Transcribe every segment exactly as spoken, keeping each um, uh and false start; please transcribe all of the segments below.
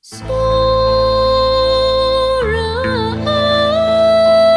Tsawra ai,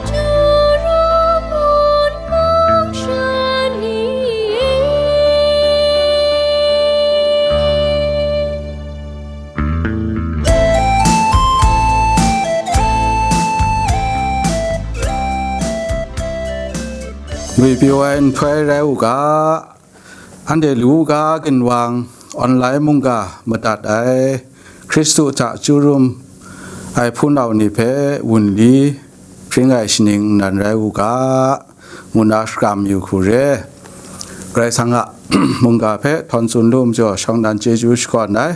Juru mung mung sha ni e. Ngwi pyaw ai nhtoi rai u ga, anhte lu u ga ginwang, online mungga madat ai Hkristu hta chyu rum ai hpunau ni hpe wunli hpring ai shaning nnan rai u ga, ngu na shakram yu hku re. Karai Kasang a mungga hpe htawn tsun lu majaw shawng nnan chyeju shakawn ai.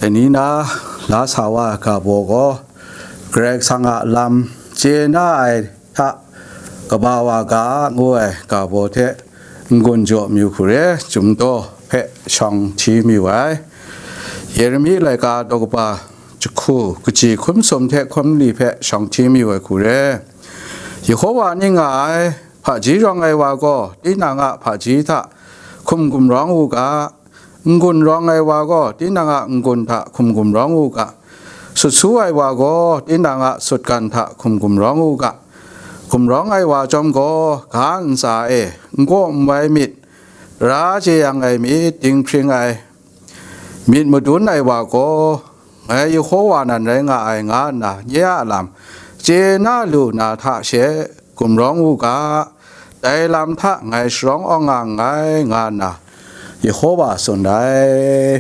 Dai ni na la sa wa ai ga baw gaw, Karai Kasang a lam chye na ai hta kaba wa ga ngu ai ga baw hte n-gun jaw mayu hku re, Chyum daw hpe shawng hti mayu ai. Yeremi laika daw kaba jahku kaji hkum sum hte hkum li hpe shawng hti mayu ai hku re. Yehova ning nga ai, hpaji rawng ai wa gaw tinang a hpaji hta hkum gumrawng u ga, n-gun rawng ai wa gaw tinang a n-gun hta hkum gumrawng u ga, sut su ai wa gaw tinang a sutgan hta hkum gumrawng u ga, gumrawng ai wa chyawm gaw ga ntsa e n gaw n wai myit, tara jeyang ai myit, dinghpring ai myit madun ai wa gaw, ngai Yehova nan rai nga ai, nga nna nye a lam chye na lu na hta she gumrawng u ga, dai lam hta ngai sharawng awng nga nngai, nga nna Yehova tsun ai.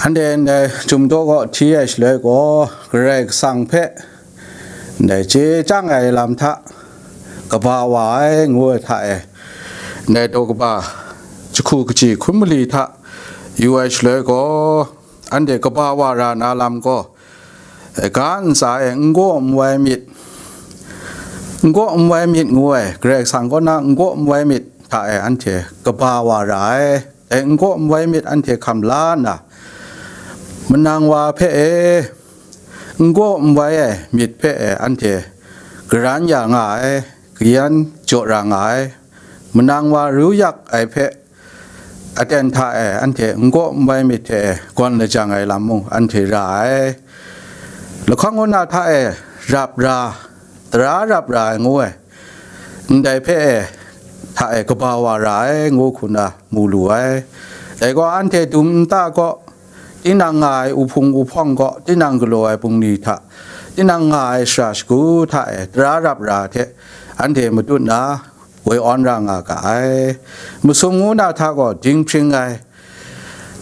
Anhte ndai Chyum daw kaw hti ai shaloi gaw, Karai Kasang hpe ndai chye chyang ai lam hta kaba wa ai ngu ai hta e, ndai daw kaba jahku kaji hkum mali hta yu ai shaloi gaw, anhte kaba wa ra na lam gaw, ga ntsa e n gaw n wai myit, n gaw n wai myit ngu ai, Karai Kasang kaw na n gaw n wai myit hta e anhte kaba wa ra ai. Dai n gaw n wai myit anhte hkam la nna, manang wa hpe e, n gaw n wai ai myit hpe e anhte garan ya nga ai, kayan jaw ra nga ai, manang wa ru yak ai hpe aten hta e anhte n gaw n wai myit hte e gawn lajang ai lam mung anhte ra ai. Lahkawng kaw na hta e rap ra, tara rap ra ai ngu ai, ndai hpe e hta e kaba wa ra ai ngu hku na mu lu ai. Dai gaw anhte dum nta kaw, tinang nga ai uhpung uhpawng kaw, tinang galaw ai bungli hta, tinang nga ai shara shagu hta e tara rap ra hte anhte matut na woi awn ra nga ga ai. Masum ngu na hta gaw dinghpring ai,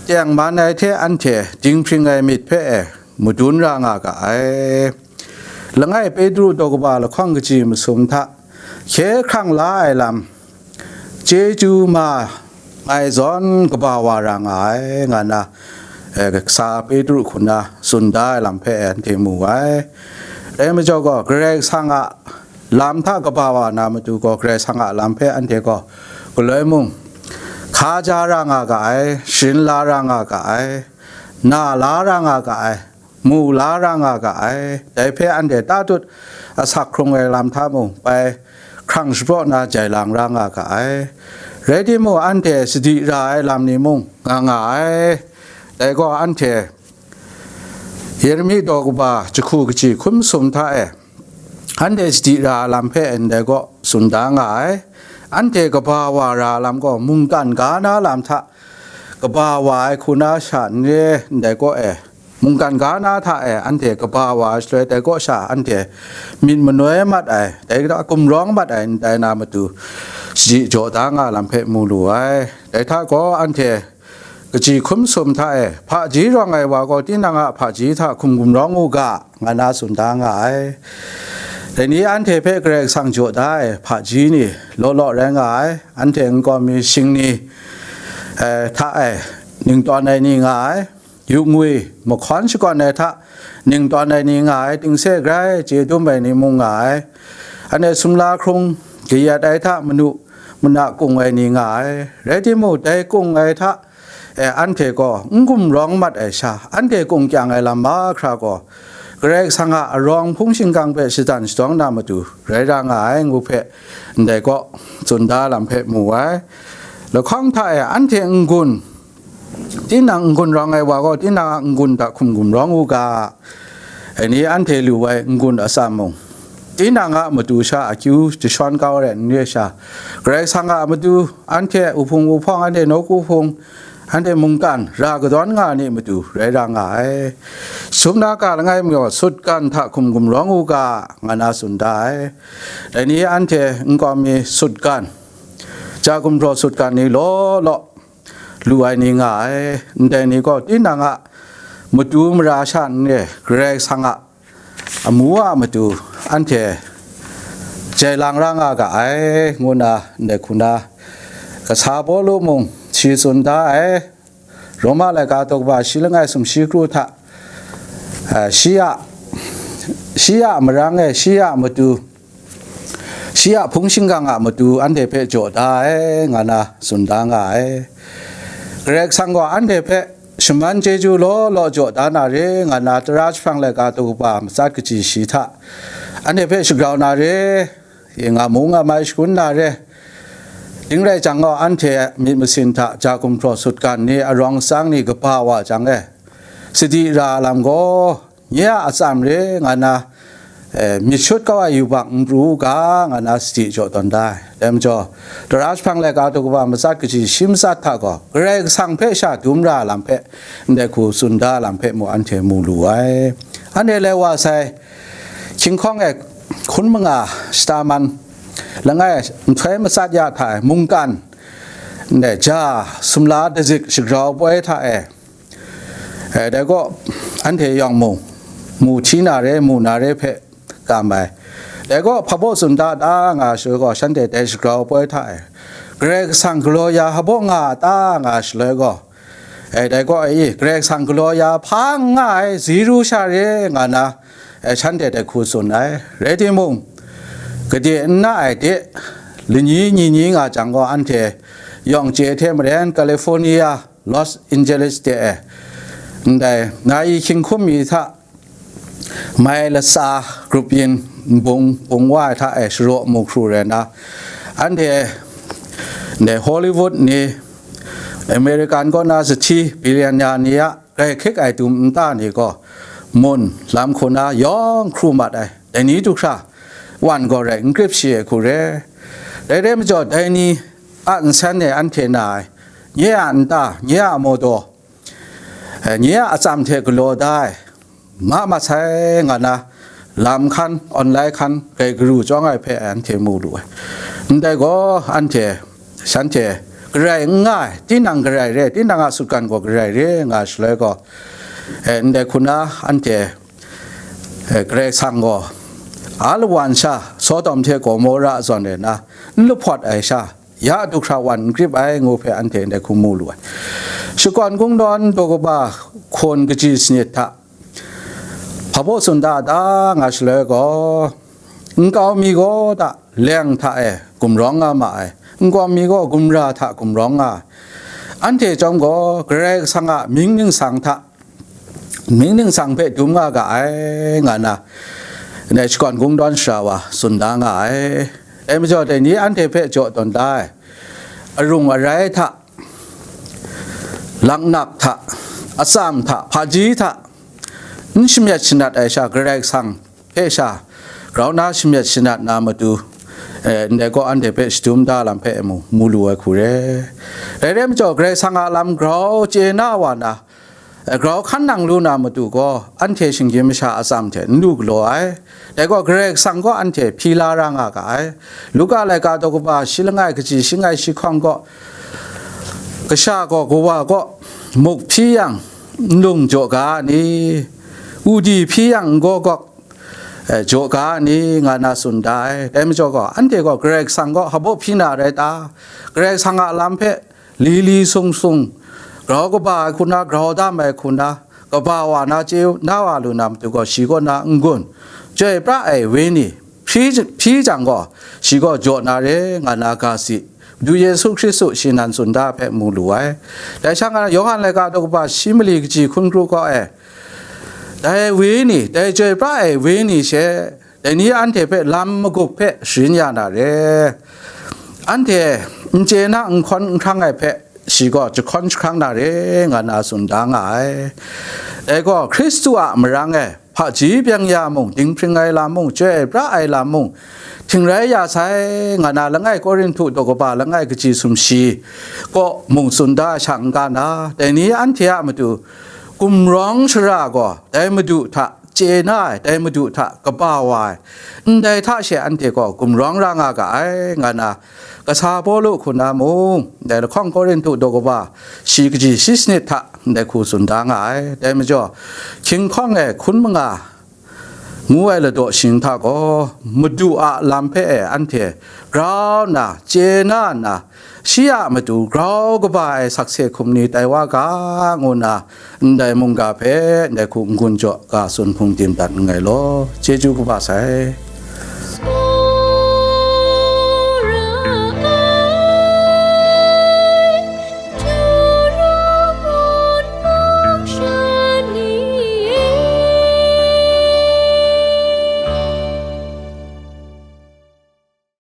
teng man ai hte anhte dinghpring ai myit hpe e madun ra nga ga ai. Langai Petru daw kaba lahkawng kaji masum hta hkye hkrang la ai lam, chyeju ma ngai zawn kaba wa ra nga ai, nga na, eh, sa Petru hku na tsun da ai lam hpe anhte mu ai. Dai majaw gaw, Karai Kasang a lam hta kaba wa na matu gaw, Karai Kasang a lam hpe anhte gaw galoi mung hka ja ra nga ga ai, sharin la ra nga ga ai, na la ra nga ga ai, mu la ra nga ga ai. Dai hpe anhte tatut asak hkrung ai lam hta mung bai hkrang shapraw na jai lang ra nga ga ai. Rai timung, anhte sadi ra ai lam ni mung nga nga ai. Dai gaw anhte Yeremi daw kaba jahku kaji hkum sum hta e, anhte sadi ra ai lam hpe ndai gaw tsun da nga ai. Anhte kaba wa ra ai lam gaw mungkan ga na lam hta kaba wa ai hku na sha n re, ndai gaw e, mungkan ga na hta e anhte kaba wa ai shaloi, dai kaw sha anhte myit manoi mat ai, dai hta gumrawng mat ai ndai na matu, shaji jaw da nga lam hpe mu lu ai. Dai hta gaw anhte kaji hkum sum hta e, hpaji rawng ai wa gaw tinang a hpaji hta hkum gumrawng u ga, nga na tsun da nga ai. Dai ni anhte hpe Karai Kasang jaw da ai hpaji ni law law rai nga ai. Anhte nkau mi shing ni, eh, hta e ningtawn ai ni nga ai. Yu ngwi mahkawn shakawn ai hta ningtawn ai ni nga ai, tingse grai chye dum ai ni mung nga ai. Anhte sumla hkrung kayat ai hta manu mana kung ai ni nga ai. Rai timung, dai kung ai hta e anhte gaw n gumrawng mat ai sha, anhte kung kyang ai lam mahkra gaw, Karai Kasang a arawng hpung shingkang hpe shadan shadawng na matu rai ra nga ai ngu hpe, ndai kaw tsun da lam hpe mu ai. Lahkawng hta e anhte n-gun Tinang n-gun rawng ai wa gaw tinang a n-gun hta hkum gumrawng u ga, dai ni anhte lu ai n-gun atsam mung, tinang a matu sha akyu jashawn kau ai n re sha, Karai Kasang a matu, anhte uhpung uhpawng, anhte nawku hpung, anhte mungkan ra kadawn nga ai ni matu rai ra nga ai. Sum na ka langai mi gaw sutgan hta hkum gumrawng u ga, nga na tsun da ai. Dai ni anhte nkau mi sutgan, ja gumhpraw sutgan ni law law lu ai ni nga ai. Ndai ni gaw tinang a matu mara sha n re, Karai Kasang a amu a matu anhte jai lang ra nga ga ai, ngu na ndai hku na kasa Pawlu mung shi tsun da ai. Roma laika daw kaba shi langai sumshi kru hta, eh, shi a, shi a marang e, shi a matu, shi a hpung shingkang a matu anhte hpe jaw da ai, nga na tsun da nga ai. Karai Kasang gaw anhte hpe shaman chyeju law law jaw da na re, nga na tara jahprang laika daw kaba matsat kaji shi hta anhte hpe shagrau na re, nga mu nga mai shangun na re. Ding rai jang gaw, anhte myit masin hta ja gumhpraw sutgan ni, arawng asang ni kaba wa jang e, sadi ra lam gaw, nye a atsam re, nga na, eh, myit shut kau ai yubak n pru u ga, nga na sadi jaw tawn da ai. Dai majaw, tara jahprang laika daw kaba matsat kaji shi matsat hta gaw, Karai Kasang hpe sha dum ra lam hpe, ndai hku tsun da lam hpe mu, anhte mu lu ai. Anhte lai wa sai, hkying hkawng e hkun manga shata man langai nhtoi matsat ya hta e, mungkan ndai ja sumla dazik shagrau poi hta e, eh, dai gaw anhte yawng mu, mu hti na re, mu na re hpe kam ai. Dai gaw hpabaw tsun da ta nga shaloi gaw, shanhte dai shagrau poi hta e, Karai Kasang galaw ya hpabaw nga ta nga shaloi gaw, eh, dai gaw, eh, Karai Kasang galaw ya hpa n nga ai, zero sha re, nga na, eh, shanhte dai hku tsun ai. Rai timung, gade n na ai de, lani ni ni nga jang gaw, anhte yawng chye hte maren California, Los Angeles de e, ndai na i hkying hkum mi hta mai latsa grup yin nbung bung wa ai hta e sharaw mu hkru rai na, anhte ndai Hollywood ni, American kaw na sahti billionaire ni a grai hkrik ai dum nta ni gaw, mun lam hku na yawng hkru mat ai. Dai ni du hkra wan gaw rai n grip shi ai hku re. Rai rai majaw, dai ni a nsen e anhte na ai, nye a nta, nye a mawdaw, eh, nye a atsam hte galaw da ai, ma masai nga na lam hkan, online hkan, grai garu chyawng ai hpe anhte mu lu ai. Ndai gaw, anhte, shanhte garai n nga ai, tinang garai re, tinang a sutgan gaw garai re nga shaloi gaw, eh, ndai hku na anhte, eh, Karai Kasang gaw, a lawan sha Sodom hte Gomora zawn e na, n lahpawt ai sha, ya du hkra wan n grip ai, ngu hpe anhte ndai hku mu lu ai. Shakawn Kungdawn daw kaba hkawn kaji sanit hta hpabaw tsun da ta nga shaloi gaw, nkau mi gaw ta leng hta e gumrawng nga ma ai, nkau mi gaw gumra hta gumrawng nga ai. Anhte chyawm gaw Karai Kasang a mying ningsang hta, mying ningsang hpe dum nga ga ai, nga na, ndai Shakawn Kungdawn sara wa tsun da nga ai. Dai majaw, dai ni anhte hpe jaw tawn da ai, arung arai hta, laknak hta, atsam hta, hpaji hta, n shamyet shanat ai sha, Karai Kasang hpe sha grau na shamyet shanat na matu, eh, ndai gaw anhte hpe shadum da lam hpe mu, mu lu ai hku re. Rai rai majaw, Karai Kasang a lam grau chye na wa na, eh, grau hkan nang lu na matu gaw, anhte shinggyim masha atsam hte n lu galaw ai. Dai gaw, Karai Kasang gaw anhte hpyi la ra nga ga ai. Luka laika daw kaba shi langai kaji shi ngai shi hkawng gaw, kasha gaw kawa gaw muk hpyi yang, nlung jaw ga a ni? Udi hpyi yang, n gaw gawk, eh, jaw ga a ni, nga na tsun da ai. Dai majaw gaw, anhte gaw Karai Kasang gaw hpabaw hpyi na rai ta? Karai Kasang a lam hpe li li sung sung, grau kaba ai hku na, grau dam ai hku na, kaba wa na chye na wa lu na matu gaw, shi kaw na n-gun, chyoi pra ai wenyi hpyi, hpyi jang gaw, shi gaw jaw na re, nga na ga si, Madu Yesu Hkristu shi nan tsun da hpe mu lu ai. Dai sha nga, Yawhan laika daw kaba shi mali kaji hkun kru kaw e, dai wenyi, dai chyoi pra ai wenyi she, dai ni anhte hpe lam magup hpe sharin ya na re. Anhte n chye na, n hkawn n hkrang ai hpe shi gaw jahkawn jahkrang na re nga na tsun da nga ai. Dai gaw Hkristu a marang e hpaji byeng ya mung, dinghpring ai lam mung, chyoi pra ai lam mung, htingrai ya sai nga na langai Korinhtu daw kaba langai kaji sumshi kaw mung tsun da ai sha n-ga na, dai ni anhte a matu gumrawng shara gaw dai Madu hta chye na ai, dai Madu hta kaba wa ai, ndai hta she anhte gaw gumrawng ra nga ga ai, nga na, kasa Pawlu hku na mung, dai lahkawng Korinhtu daw kaba shi kaji shi sanit hta ndai hku tsun da nga ai. Dai majaw, hkying hkawng e hkun manga ngu ai ladaw shing hta gaw, Madu a lam hpe e anhte grau nna chye na nna, shi a matu grau kaba ai sakse hkum ni tai wa ga, ngu nna ndai mungga hpe ndai hku n-gun jaw ga tsun hpung dim dat nngai law, chyeju kaba sai.